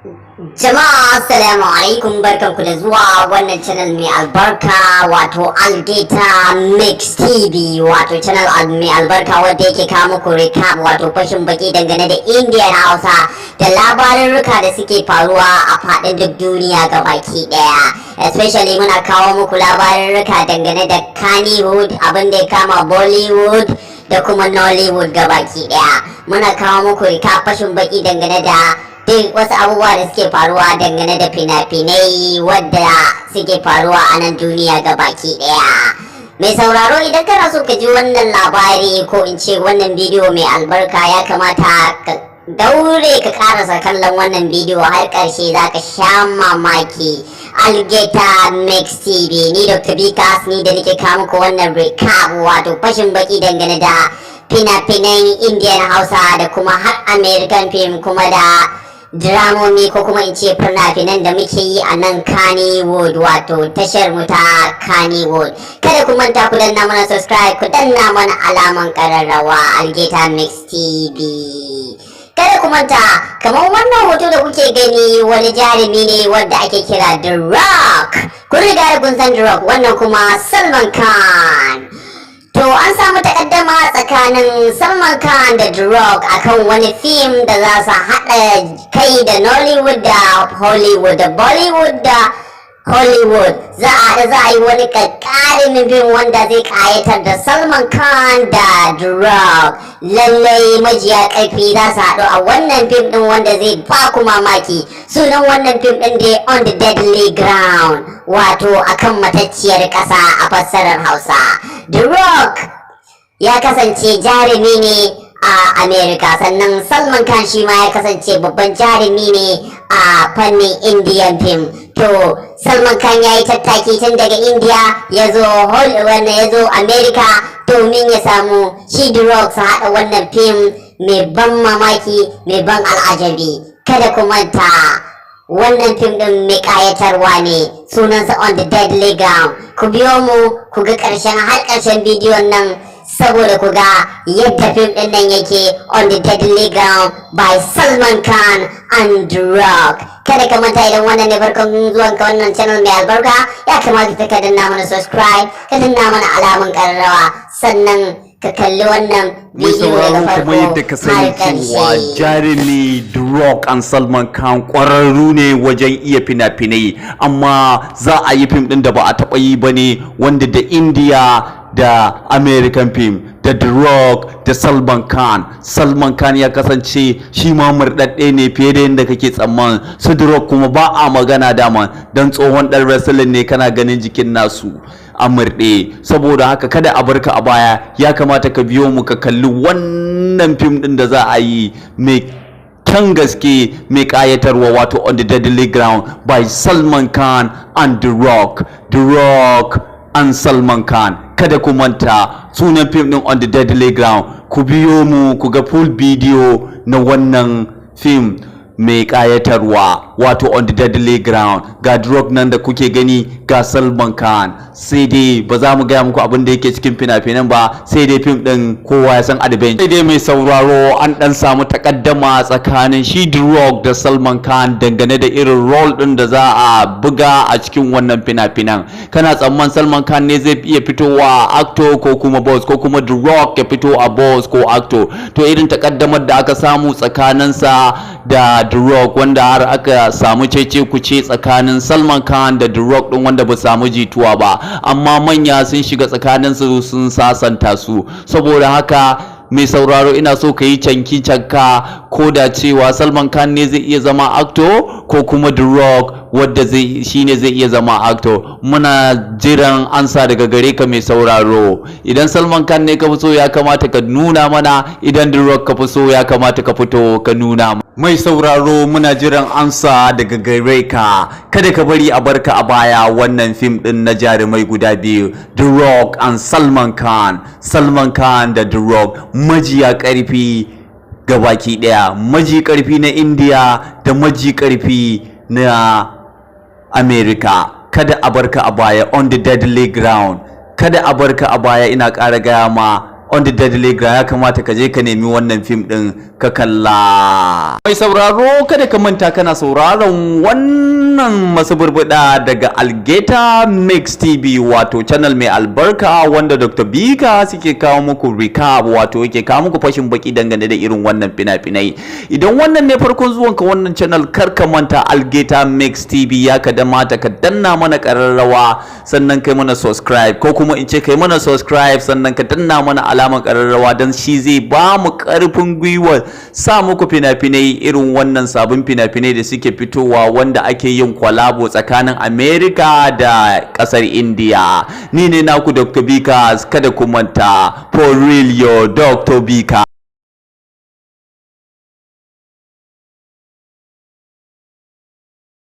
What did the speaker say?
Jama'a, assalamu alaikum, barkanku da zuwa wannan channel mai albarka, wato Algeta Mix TV, wato channel mai albarka wanda yake kawo muku recap, wato fashin baki dangane da Indian Hausa da labarurruka da suke faruwa a faɗin duk duniya gabaki ɗaya. Especially muna kawo muku labarurruka dangane da Kannywood, abin da ya kama Bollywood da kuma Nollywood gabaki ɗaya. Muna kawo muku recap, fashin baki dangane da duk wasu abubuwa da suke faruwa dangane da fina-finai wadda suke faruwa a nan duniya baki daya. Mai sauraro, idan kana so ka ji wannan labari, ko in ce wannan bidiyo mai albarka, ya kamata ka daure ka karasa kallon wannan bidiyo har karshe, za ka sha mamaki. Algeta Mix TV, ni Dr. Bikas, ni da nake kawo muku wannan recap, wato fashin baki dangane da fina-finan Indian Hausa da kuma har American film, kuma da dramomi, ko kuma in ce fina-finan da muke yi a nan Kannywood, wato tashar mu ta Kannywood. Kada ku manta ku danna mana subscribe, ku danna mana alaman kararrawa. Algeta Mix TV. Kada ku manta, kamar wannan hoto da kuke gani, wani jarumi ne wanda ake kira The Rock. Kun riga da kun san The Rock. Wannan kuma Salman Khan. To, an samu takaddama tsakanin Salman Khan da The Rock akan wani fim da za su haɗa kai da Nollywood da Hollywood da Bollywood da Hollywood. Za a haɗa, za a yi wani ƙaƙƙarimin fim wanda zai ƙayatar da Salman Khan da The Rock. Lallai majiya ƙarfi za su haɗu a wannan fim ɗin wanda zai ba ku mamaki. Sunan wannan fim ɗin dai On the Deadly Ground, wato akan matacciyar ƙasa a fassarar Hausa. The Rock ya kasance jarumi ne a America, sannan Salman Khan shi ma ya kasance babban jarumi ne a fannin Indian film. To, Salman Khan ya yi tattaki tun daga India ya zo wannan, ya zo America domin ya samu shi The Rock su haɗa wannan film mai ban mamaki, mai ban al'ajabi. Kada ku manta, wannan fim ɗin mai ƙayatarwa ne, sunansa On the Deadly Ground. Ku biyo mu ku ga ƙarshen, har ƙarshen bidiyon nan, saboda ku ga yadda fim ɗin nan yake, On the Deadly Ground by Salman Khan and The Rock. Kada ka manta, idan wannan ne farkon zuwan ka wannan channel mai albarka, ya kamata ka danna mana subscribe, ka danna mana alamun ƙararrawa, sannan ka kalli wannan Mai bidiyo daga sauraro, farko kuma yadda ka sani har cewa ƙarshe. jarumi The Rock and Salman Khan ƙwararru ne wajen iya fina-finai, amma za a yi fim ɗin da ba a taɓa yi ba ne, wanda da India da American film, da The Rock da Salman Khan. Salman Khan ya kasance shi ma murɗaɗɗe ne fiye da yadda kake tsamman su. The Rock kuma ba a magana dama, don tsohon ɗan wrestling ne, kana ganin jikin nasu a murɗe. Saboda haka kada a barka a baya, ya kamata ka biyo mu ka kalli wannan fim ɗin da za a yi mai kyan gaske, mai ƙayatarwa, wato On the Deadly Ground by Salman Khan and The Rock. The Rock and Salman Khan. Kada ku manta, sunan fim ɗin On the Deadly Ground. Ku biyo mu ku ga full video na wannan fim mai ƙayatarwa, wato On the Deadly Ground. Ga The Rock nan da kuke gani, ga Salman Khan. Sai dai ba za mu gaya muku abin da yake cikin fina-finan ba, sai dai fim ɗin kowa ya san adventure. Sai dai, mai sauraro, an ɗan samu takaddama tsakanin shi The Rock da Salman Khan dangane da irin role ɗin da za a buga a cikin wannan fina-finan. Kana tsamman Salman Khan ne zai iya fitowa actor ko kuma boss, ko kuma The Rock ya fito a boss ko actor? To, irin takaddamar da aka samu tsakaninsa da The Rock, wanda har aka samu cece kuce tsakanin Salman Khan da The Rock din, wanda ba samu jituwa ba, amma manya sun shiga tsakaninsu sun sasanta su. Saboda haka, mai sauraro, ina so ka yi canki canka, ko da cewa Salman Khan ne zai iya zama actor, ko kuma The Rock wadda zai shine zai iya zama actor. Muna jiran ansa daga gare ka, mai sauraro. Idan Salman Khan ne ka fi so, ya kamata ka nuna mana. Idan The Rock ka fi so, ya kamata ka fito ka nuna. Mai sauraro, muna jiran ansa daga gare ka. Kada ka bari a barka a baya. Wannan fim din na jarumai guda biyu, The Rock and Salman Khan, Salman Khan da The Rock, majiya karfi gabaki daya, maji karfi na India da maji karfi na America. Kada a barka a baya. On the Deadly Ground. Kada a barka a baya. Ina ƙara gaya ma, On the Deadly Ground. Ya kamata ka je ka nemi wannan fim ɗin ka kalla. Mai sauraro, kada ka manta kana sauraron wannan masu burbuɗa daga Algeta Mix TV, wato channel mai albarka wanda Dr. Bika suke kawo muku recap, wato yake kawo muku fashin baki dangane da irin wannan fina-finai. Idan wannan ne farkon zuwanka wannan channel, kar ka manta, Algeta Mix TV, ya kamata ka danna mana ƙararrawa, sannan kai mana subscribe, ko kuma in ce kai mana subscribe, sannan ka danna mana alamar ƙararrawa, don shi zai ba mu ƙarfin gwiwa sa muku fina-finai irin wannan, sabon fina-finai da suke fitowa wanda ake yin collabo tsakanin America da ƙasar India. Ni ne naku Dr. Bikas. Kada ku manta, for real, your Dr. Bika.